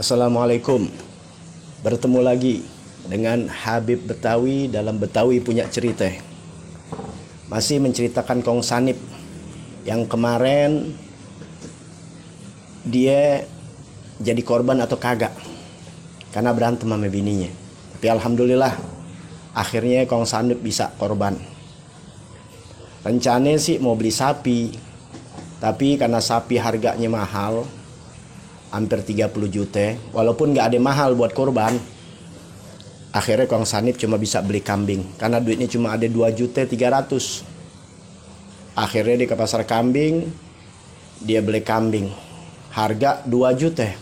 Assalamualaikum. Bertemu lagi dengan Habib Betawi dalam Betawi Punya Cerita. Masih menceritakan Kong Sanip yang kemarin dia jadi korban atau kagak karena berantem sama bininya. Tapi alhamdulillah akhirnya Kong Sanip bisa korban. Rencananya sih mau beli sapi, tapi karena sapi harganya mahal, hampir 30 juta, walaupun gak ada mahal buat korban, akhirnya Kong Sanip cuma bisa beli kambing karena duitnya cuma ada 2.300.000. Akhirnya dia ke pasar kambing, dia beli kambing harga 2 juta.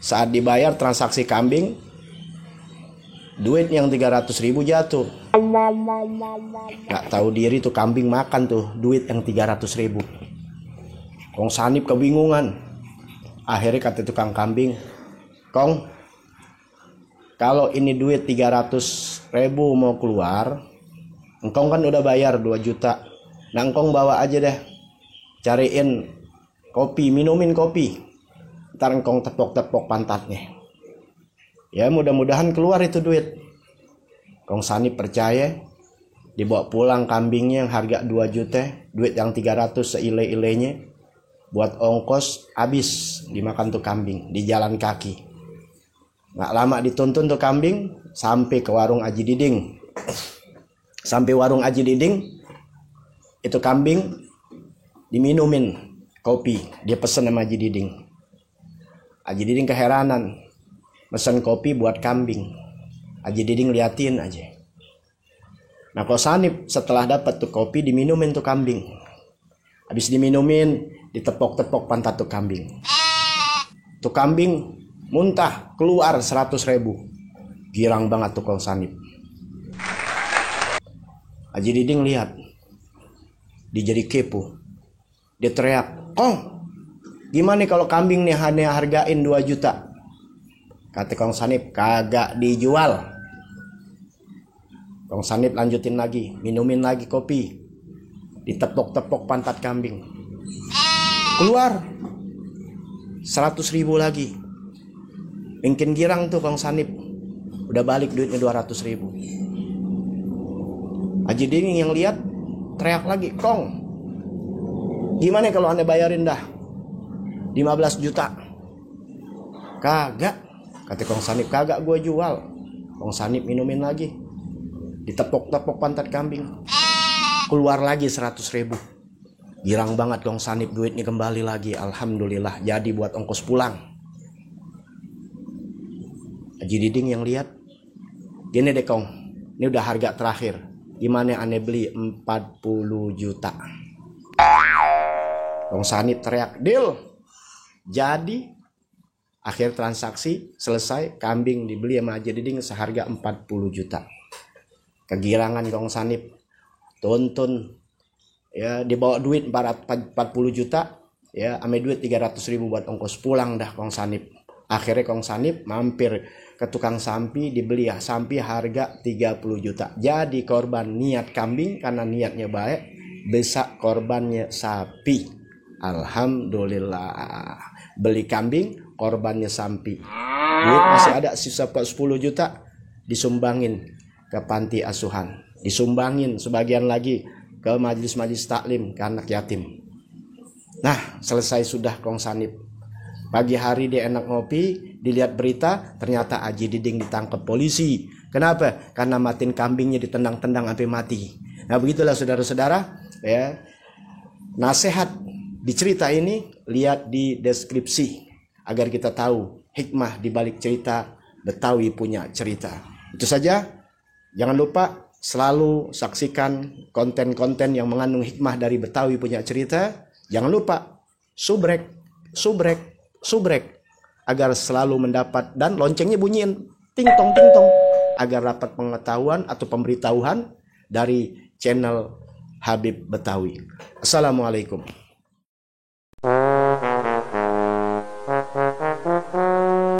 Saat dibayar transaksi kambing, duit yang 300.000 jatuh. Gak tahu diri tuh kambing makan tuh duit yang 300.000. Kong Sanip kebingungan. Akhirnya kata tukang kambing, "Kong, kalau ini duit 300.000 mau keluar, engkong kan udah bayar 2 juta. Nah engkong bawa aja deh, cariin kopi, minumin kopi. Ntar engkong tepok-tepok pantatnya. Ya mudah-mudahan keluar itu duit." Kong Sanip percaya, dibawa pulang kambingnya yang harga 2 juta, duit yang 300 seile-ilenya. Buat ongkos habis dimakan tuh kambing di jalan kaki. Nggak lama dituntun tuh kambing sampai ke warung Aji Diding. Sampai warung Aji Diding, itu kambing diminumin kopi. Dia pesen sama Aji Diding. Aji Diding keheranan, pesen kopi buat kambing. Aji Diding liatin aja. Nah Kong Sanip setelah dapat tuh kopi diminumin tuh kambing. Habis diminumin, ditepok-tepok pantat tuh kambing. Tuh kambing muntah keluar 100.000. Girang banget tuh Kong Sanip. Aji Diding lihat, dia jadi kepo. Dia teriak, "Kong, gimana kalau kambing nih hanya hargain 2 juta? Kata Kong Sanip, "Kagak dijual." Kong Sanip lanjutin lagi, minumin lagi kopi. Ditepok-tepok pantat kambing. Keluar 100.000 lagi. Mungkin girang tuh Kong Sanip. Udah balik duitnya 200.000. Aji Diding yang lihat teriak lagi, "Kong, gimana kalau anda bayarin dah 15 juta? Kagak, kata Kong Sanip, "Kagak gue jual." Kong Sanip minumin lagi. Ditepok-tepok pantat kambing. Keluar lagi 100.000. Girang banget Kong Sanip, duitnya kembali lagi. Alhamdulillah jadi buat ongkos pulang. Aji Diding yang lihat, "Gini deh Kong, ini udah harga terakhir. Gimana aneh beli 40 juta. Kong Sanip teriak, "Deal." Jadi akhir transaksi selesai, kambing dibeli sama Aji Diding seharga 40 juta. Kegirangan Kong Sanip, tuntun ya, dibawa duit 40 juta ya, ame duit 300.000 buat ongkos pulang dah Kong Sanip. Akhirnya Kong Sanip mampir ke tukang sampi, dibeli ya sampi harga 30 juta. Jadi korban niat kambing karena niatnya baik, bisa korbannya sapi. Alhamdulillah. Beli kambing, korbannya sapi. Duit masih ada sisa 10 juta, disumbangin ke panti asuhan. Disumbangin sebagian lagi ke majelis-majelis taklim ke anak yatim. Nah selesai sudah Kong Sanip. Pagi hari dia enak ngopi, dilihat berita ternyata Aji Diding ditangkap polisi. Kenapa? Karena matiin kambingnya ditendang-tendang sampai mati. Nah begitulah saudara-saudara ya. Nasihat di cerita ini lihat di deskripsi agar kita tahu hikmah di balik cerita Betawi Punya Cerita. Itu saja. Jangan lupa selalu saksikan konten-konten yang mengandung hikmah dari Betawi Punya Cerita. Jangan lupa subrek agar selalu mendapat, dan loncengnya bunyiin ting tong agar dapat pengetahuan atau pemberitahuan dari channel Habib Betawi. Assalamualaikum.